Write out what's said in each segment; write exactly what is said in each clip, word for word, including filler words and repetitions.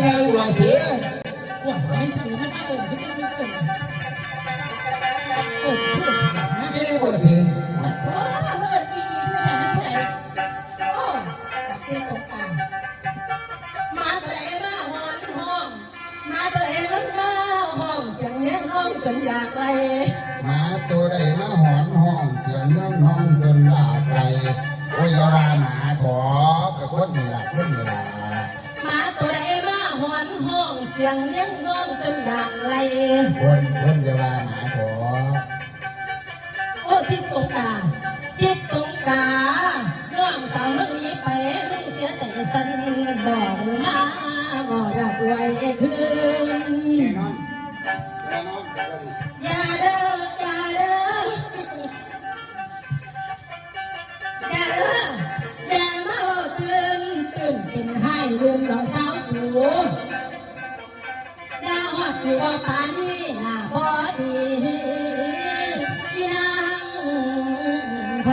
ไงบัวสี ว่ามันถือมันเกิดขึ้นมันเกิดเกิดขึ้นนะ ไอ้บัวสี มันโอ้เฮ้ยอีอีที่ไหนมันเท่าไหร่ โอ้ ประเทศสงกรานต์ หมาตัวใดมาหอนห้อง หมาตัวใดมันมาห้อง เสียงเรียกร้องจนอยากไล่ หมาตัวใดมาหอนห้อง เสียงเรียกร้องจนอยากไล่ โอ้ย อย่าว่าหมาเถาะ กับคนนี่ล่ะ คนนี่ล่ะ หมาตัวใดมาหอนห้อง เสียงเรียกร้องจนอยากไล่ คน คนอย่าว่าหมาเถาะ โอ้ ทิดสงกา ทิดสงกา น้องสาวมึงหนีไป มึงเสียใจสั่น บอกมา บ่อยากอวยคืน แน่นอน แน่นอน อย่าเด้อ อย่าเด้อ อย่าเด้อ อย่ามาเว้าตื่น ตื่นเป็นไห้เรือนน้องสาวสู ด่าฮอดกูบ่ปานนี้ หน้าบ่ดี อีนางไผ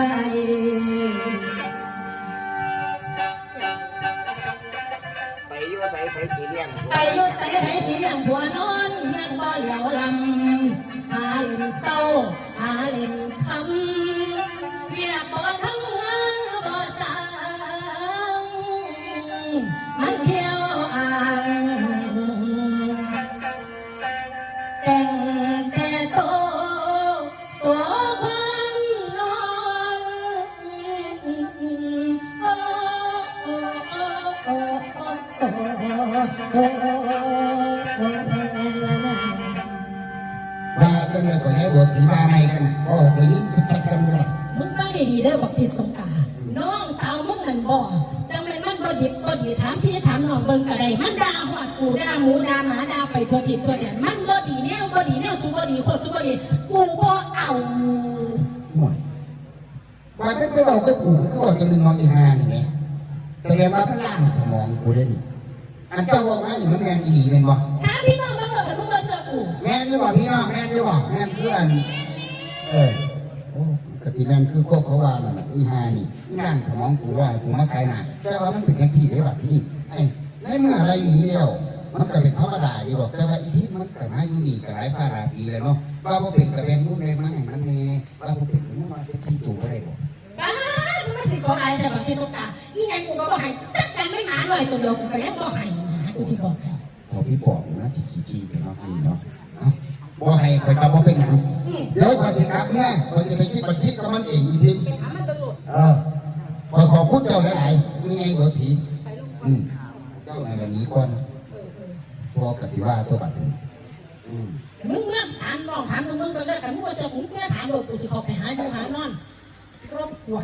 ไปอยู่ไสไผสิเลี้ยงผัว ไปอยู่ไสไผสิเลี้ยงผัวนอน เฮียนบ่เหลียวลำ หาเล่นเศร้า หาเล่นคำ เวียกบ่ทำงานบ่สร้าง มันเที่ยวอ่าง แต่งแต่โต โสภณนอน ว่าจังได๋ก็ยายบัวสีว่าใหม่กัน โอ้ ได้ยินชัดๆกันบ่ล่ะ มึงฟังดีๆเด้อ บักทิดสงกา น้องสาวมึงนั่นบ่ จังแม่นมันบ่ดิบบ่ดี ถามพี่ถามน้องเบิ่งก็ได้ มันด่าฮอดกู ด่าหมู ด่าหมา ด่าไปทั่วทิศทั่วแดน มันบ่ดีแนว บ่ดีแนว สูบ่ดี โคตรสูบ่ดี กูบ่เอา ห่วย ว่ามันไปเว้ากับกู คือเว้าจังหนึ่งเนาะ อีห่านี่แหม แสดงว่ามันล้างสมองกูเด้นี่ อันเจ้าเว้ามานี่มันแม่นอีหลีแม่นบ่ ถามพี่น้องเบิ่งเด้อ คันมึงบ่เชื่อกู แม่นอยู่บ่พี่น้อง แม่นอยู่บ่ แม่นคืออัน เออ โอ้ ก็สิแม่นคือพวกเขาว่านั่นล่ะ อีห่านี่ มันล้างสมองกู ว่าให้กูมาขายหน้า แต่ว่ามันเป็นจังซี่เด้บัดทีนี้ ไอ้ ในเมื่อไล่หนีแล้ว มันก็เป็นธรรมดาอยู่ดอก แต่ว่าอีพิษมันก็มาอยู่นี่ก็หลายฟ้าหลายปีแล้วเนาะ ว่าบ่เป็นก็แบ่งมูลแบ่งมันให้มันแหน่ ว่าบ่เป็นก็มูลมาจักสี่ตัวบ่ได้บ่ ป๊าด มึงมาสิขอหลายแต่บักทิดสงกา อีหยังกูก็บ่ให้ จักจั่งแม่นหมาน้อยตัวเดียวกูก็ยังบ่ให้นะ กูสิบอกให้ พอพี่ปอบนี่มันสิขี้ทีเด้เนาะ อันนี้เนาะ เอ้า บ่ให้ข้อยก็บ่เป็นหยัง อืม เดี๋ยวข้อยสิกลับเมือ ข้อยจะไปคิดบัญชีกับมันเองอีพิษ ไปหามันตำรวจ เออ ข้อยขอบคุณเจ้าหลายๆ มีไงบัวสี อืม เจ้านั่นล่ะหนีก่อน เออ เออ พ่อก็สิว่าตัวบัดนี้ อืม มึงมาถามน้องถามมึง มึงเบิ่งเด้อ คันมึงบ่เชื่อกู มึงมาถามโลด กูสิเข้าไปหาอยู่หานอน รบกวน